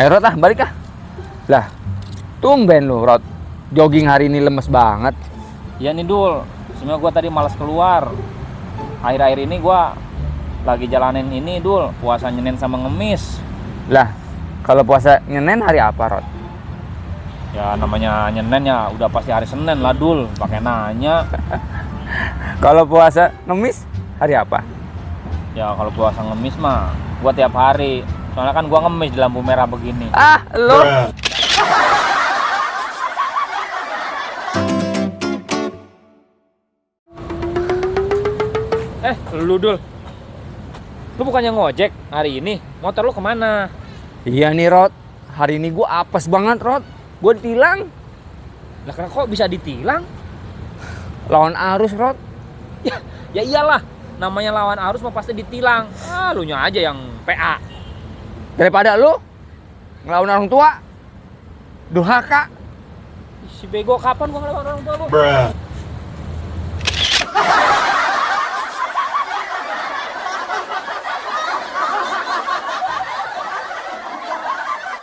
Rod ah, balik ah. Lah, tumben lu, Rod. Jogging hari ini lemes banget. Iya nih Dul, sebenarnya gue tadi malas keluar. Akhir-akhir ini gue lagi jalanin ini Dul, puasa Senin sama Ngemis. Lah, kalau puasa Senin hari apa, Rod? Ya namanya Senin ya udah pasti hari Senin lah Dul, pakai nanya. Kalau puasa Ngemis hari apa? Ya kalau puasa Ngemis mah gue tiap hari. Soalnya kan gue ngemis di lampu merah begini. Ah, lu. Lu Dul, lu bukannya ngojek hari ini? Motor lu kemana? Iya nih, Rod. Hari ini gua apes banget, Rod. Gua ditilang. Lah kok bisa ditilang? Lawan arus, Rod. Ya iyalah, namanya lawan arus mah pasti ditilang. Ah, lu nya aja yang PA. Daripada lu ngelawan orang tua. Durhaka. Si bego, kapan gua ngelawan orang tua lu?